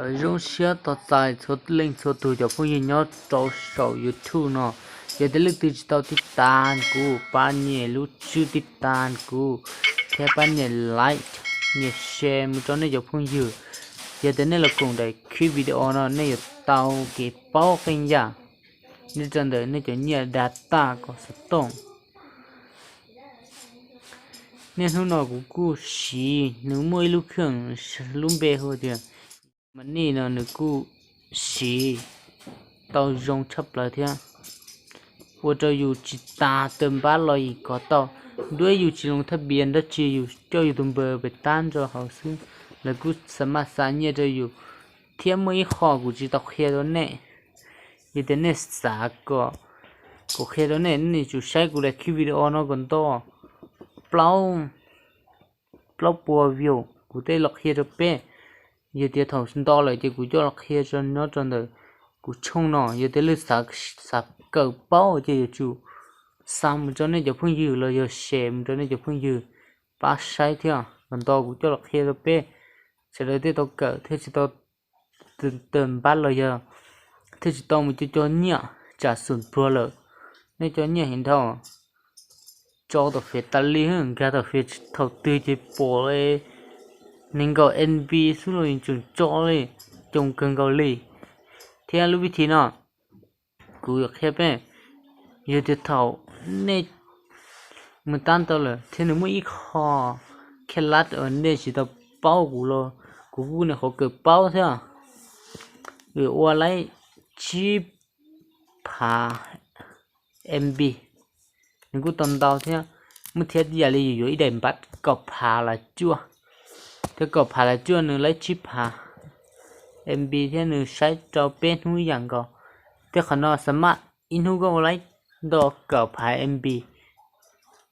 Zoo siab tos txais txhua leej txhua tus cov phooj ywg nyob rau saum YouTube no. Yog tias leej twg tsis tau tib tas kuv, pab nyem lub tswb tib tas kuv, thiab pab nyem like, nyem share mus rau nej cov phooj ywg. Yog tias nej los koom daim clip video no nej yuav tau kev paub qee yam nyob rau ntawm nej cov nyiaj data kom xov tooj. Niaj hnub no kuv kuj siv, nws muaj ib lub kheej, lub npe hu tias Money no nws kuj siv tau zoo tshaj plaws thiab, ua rau yus tsis tas tawm npab los yus kov tau, duab yus tsis loo thaj pias dab tsi yus coj yus tus npawb pem tab nrog hauv xwb, lawv kuj xa maj xa nyiaj rau yus. Thiab muaj ib qho kuv tsis tau qhia rau nej, yog tias nej xav kom kuv qhia rau nej, nej tsum saib kuv daim clip video no kom nto plaub plaub puas view kuv thiaj los qhia rau peb. Yog tias thaum nto lawm ces kuv coj los qhia rau nyob rau ntawm kuv tshooj no. Yog tias leej xav, xav kawm paub ces yuav tsum xa mus rau nej cov phooj ywg los yog share mus rau nej cov phooj ywg pab saib thiab los nto kuv coj los qhia rau peb, sawv daws thiaj tau kawm thiaj tsis tau tawm npab los yog thiaj tsis tau mus cov cov nyiaj tsam xum pluag lawm. Nej cov nyiaj heev dhau, tso tom fiv tas li, nkag tom fiv thaum twg ces pom nees nkaum M B xwb los yeej tseem tso li, coo kawg nkaus li. Thiab lub vib thim no kuv yuav qhia peb, yog tias thaum nej mus tab tau lawm thiab nws muaj ib qho khej lab uas nej tsis tau paub kuv los kuv kuj nyuam qhuav kawm paub thiab. Ua laib tsib phav M B, nws kuj tau ntau thiab, muaj thiab yam li yus yuav ib daim npab kaum phav las cuaj, thiab kaum phav las cuaj nws laib tsib phav M B thiab nws saib rau peb hnub yam nkaus. Thiab qhov no xa maj ib hnub koj ua laib nto kaum phav M B,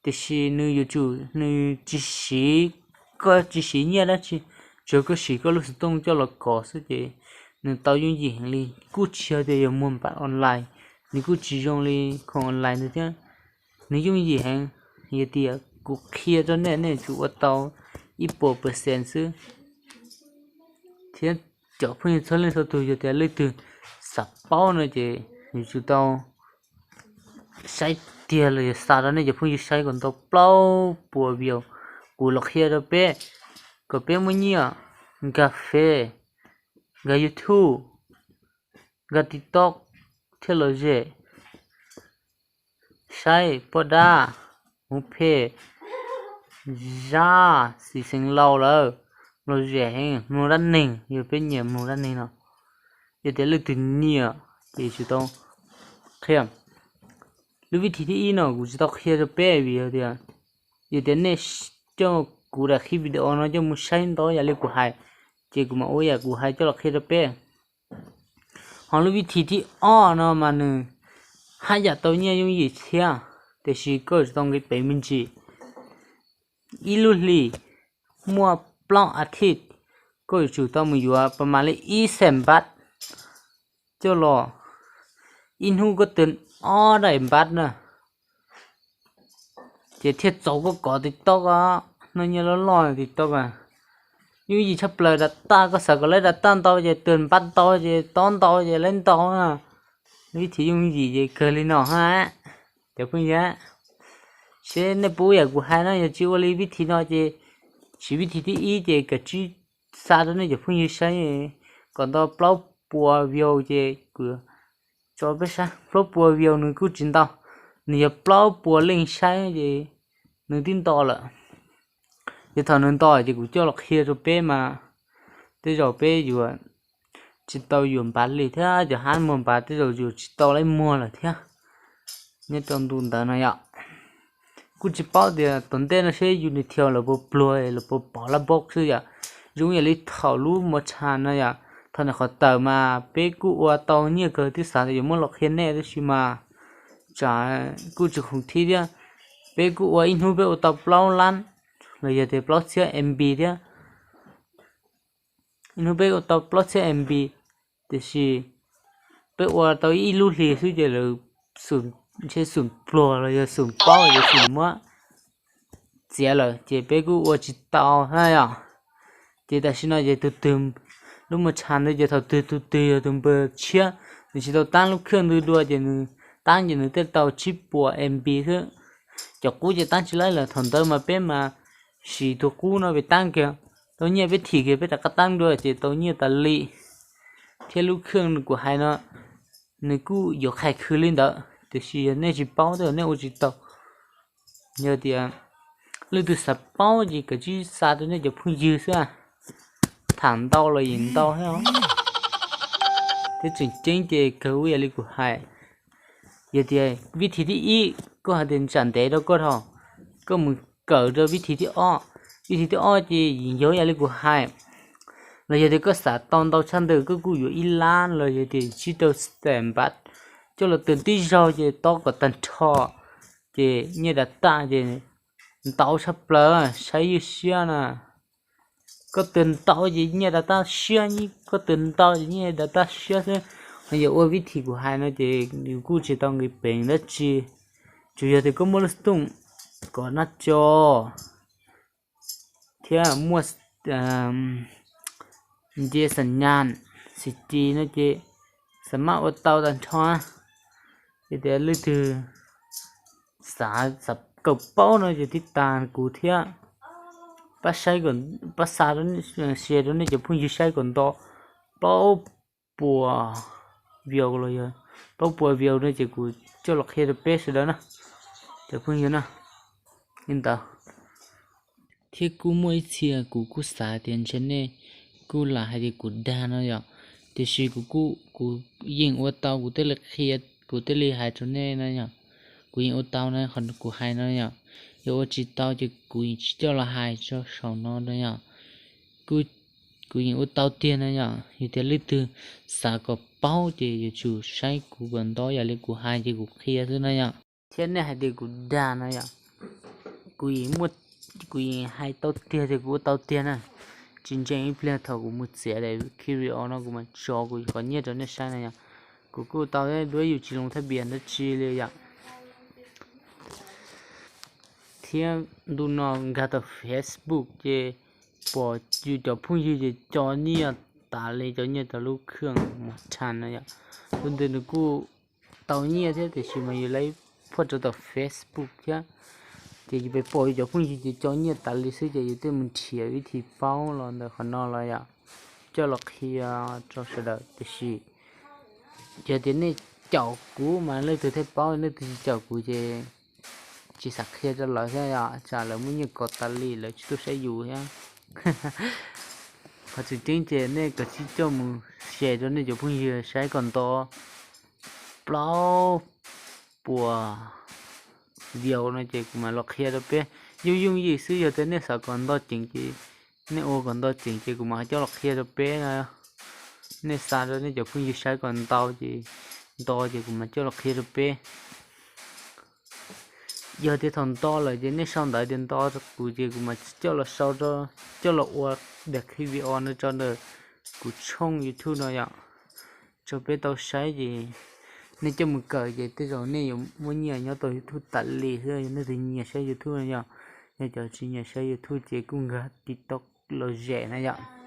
tiam sis nws yuav tsum nws tsis siv, koj tsis siv nyiaj dab tsi, tsuas koj siv koj lub xov tooj coj los kov xwb ces nws tau yooj yim heev li. Kuj tsis yog tias yuav muag npav online, nws kuj tsis zoo li khoom online ntawd thiab. Nws yooj yim heev, yog tias kuv qhia rau nej, nej tsum ua tau ib puas percent xwb. Thiab cov phooj ywg txhua leej txhua tus yog tias leej twg xav paub no ces yuav tsum tau saib tiag los yog xa rau nej cov phooj ywg saib kom ntau plaub puas view kuv los qhia rau peb, kom peb muaj nyiaj nkag Face, nkag YouTube, nkag TikTok thiab lom zem saib poj dab, mus phem, Zaj, Xis Xeev Laus lawm, lom zem heev, mloog dab neeg, yog peb nyiam mloog dab neeg no. Yog tias leej twg nyiam ces tsis tau qhia. Lub vib thim thib ib no kuv tsis tau qhia rau peb vim yog tias, yog tias nej coj kuv daim clip video no coj mus saib ntau yam li kuv hais, ces kuv mam ua yam kuv hais coj los qhia rau peb. Ho lub vib thim thib ob no mas nws haj yam tau nyiaj yooj yim thiab, tiam sis koj yuav tsum tau nqis peev me ntsis. Ib lub hlis muaj plaub a thiv, koj yuav tsum tau mus yuav pas mas li ib xeem npab coj los, ib hnub koj twb ob daim npab na, ces thiaj txaus koj kov TikTok, noj nyiaj loj loj TikTok. Yooj yim tshaj plaws data, koj xav kom laib data ntau ces twb npab ntau ces tob ntau ces laib ntau na. Vib thim yooj yim ces kawg li no ha cov phooj ywg. Seb nej pub yam kuv hais na, yog tsis ua li vib thim no ces, siv vib thim thib ib ces kav tsij xa rau nej cov phooj ywg saib kom nto plaub puas view ces kuv tso peb saib. Plaub puas view nws kuj tsis ntau, nws yog plaub puas leej saib ces nws twb nto lawm. Ces thaum nws nto ces kuv coj los qhia rau peb mas tej zaum peb yuav tsis tau yuav npav li thiab, cov hab muag npav tej zaum yuav tsis tau laib muag lawm thiab. Nyob rau ntu ntawd no yom, kuj tsis paub tias tom ntej no seb YouTube lawv puas pluag, lawv puas pov lab box xwb yom. Zoo yam li thaum lub mos tshas no yom, thaum nws qhov tawm mas peb kuj ua tau nyiaj kawg, twb xav tias yuav muab los qhia nej tab sis mas tsam kuj tsis khoom thib thiab. Peb kuj ua ib hnub peb ua tau plaub lab los yog tias plaub txhiab M B thiab. Ib hnub peb ua tau plaub txhiab M B, tiam sis peb ua tau ib lub hli xwb ces lawv ntshe xum pluag los yog xum paub ces xum muab txiav lawm ces peb kuj ua tsis tau na yom. Ces tam sim no ces tus twg Lub Mos Tshas ntawd ces thaum twg tus twg yog tus npawg tshiab, nws tsis tau taab lub khaj ntawd dua ces nws taab ces nws thiaj tau tsib puas M B xwb. Cov qub ces taab tsis laib lawm. Thaum ntawd mas peb mas siv tus qub no peb taab kiag, tau nyiaj peb thim kiag peb rov qab taab dua ces tau nyiaj tas li. Thiab lub khaj kuv hais no nws kuj yuav qhia khwv li ntawd, tiam sis yog nej tsis paub tej zaum nej ua tsis tau. Yog tias leej twg xav paub ces kawm tsib xa rau nej cov phooj ywg xwb. Tham ntau los yeej ntau thiab. Thiab tseem ceeb ces kawg ua ib yam li kuv hais. Yog tias vib thib thib ib, koj hais tias tsam ntev rau koj dhau, koj mus kawm rau vib thib thib ob. Vib thib thib ob ces yeej yog ib yam li kuv hais. Los yog tias koj xav tau ntau tshaj ntawd koj kuj yuav ib lab los yog tias tsib rau xees npab coj los twg tib zaug ces tob kom tag nrho, ces nyiaj dav taj ces ntau tshaj plaws, saib ywj siab na. Koj twg ntau ces nyiaj dav taj siab, koj twg ntau ces nyiaj dav taj siab xwb. Yog ua vib thib kuv hais no ces yus kuj tsis tau nqis peev dab tsi, tsuas yog tias koj muaj lub xov tooj kom nab co thiab muaj nce xam nyas xim ci no ces xam maj ua tau tag nrho. Yog tias leej twg xav, xav kawm paub no ces tib tas kuv thiab pab saib, pab xa, share rau nej cov phooj ywg saib kom nto plaub puas view los yog plaub puas view no ces kuv coj los qhia rau peb sawv daws na, cov phooj ywg na. Li ntawd. Thiab kuj muaj ib txhia kuv kuj xav tias ntshe nej kuj lam hais tias kuv dag no yom, tiam sis kuv kuj, kuv yeej ua tau kuv thiaj li qhia, kuv thiaj li hais rau nej no yom. Kuv yeej ua tau na, qhov kuv hais no yom, yog ua tsis tau ces kuv yeej tsis coj los hais rau saum no no yom. Kuv yeej ua tau tiag na yom. Yog tias leej twg xav kom paub ces yuav tsum saib kuv kom nto yam li kuv hais ces kuv qhia xwb na yom. Thiab nej hais tias kuv dag no yom, kuv yeej muaj, kuv yeej hais tau tiag tias kuv ua tau tiag na. Tsis ntseeg ib pliag thaum kuv mus txiav daim Kiwi no kuv mam tso kuv qhov nyiaj rau nej saib na yom. Kuv kuj tau duab yus tsis loo thaj pias dab tsi li yom. Thiab ntu no nkag tau Facebook ces pom yus cov phooj ywg ces co nyiaj tas li, co nyiaj rau lub khaj Mos Tshas no yom. Lub ntawd nws kuj tau nyiaj thiab tiam sis mas yus lawv phuaj rau tom Facebook thiab. Ces yus pom yus cov phooj ywg ces co nyiaj tas li xwb ces yus thiaj mus nrhiav vib thib paub los ntawm qhov no los yom, coj los qhia rau sawv daws. Tiam sis yog tias nej caum kuv mas leej twg thiaj paub, leej twg tsis caum kuv ces tsis xav qhia rau lawv thiab yom, tsam lawv muaj nyiaj kov tas li lawv tsis tuaj saib yus thiab. Qhov tseem ceeb ces nej kav tsij coj mus share rau nej cov phooj ywg saib kom nto plaub puas view no ces kuv mam los qhia rau peb. Yooj yooj yim xwb, yog tias nej xav kom nto ceev ces nej ua kom nto ceev ces kuv mam coj los qhia rau peb no. Nej xa rau nej cov phooj ywg saib kom ntau ces, nto ces kuv mam coj los qhia rau peb. Yog tias thaum nto lawm ces nej sau ntawv tias nto rau kuv ces kuv mam coj los sau, coj los ua daim video no rau ntawm kuv tshooj YouTube no yom, rau peb tau saib ces nej coj mus kawm ces tej zaum nej yuav muaj nyiaj nyob tau YouTube tas li xwb. Yog nej twg nyiam saib YouTube no yom, yog cov tsis nyiam saib YouTube ces kuj nkag TikTok los zem na yom.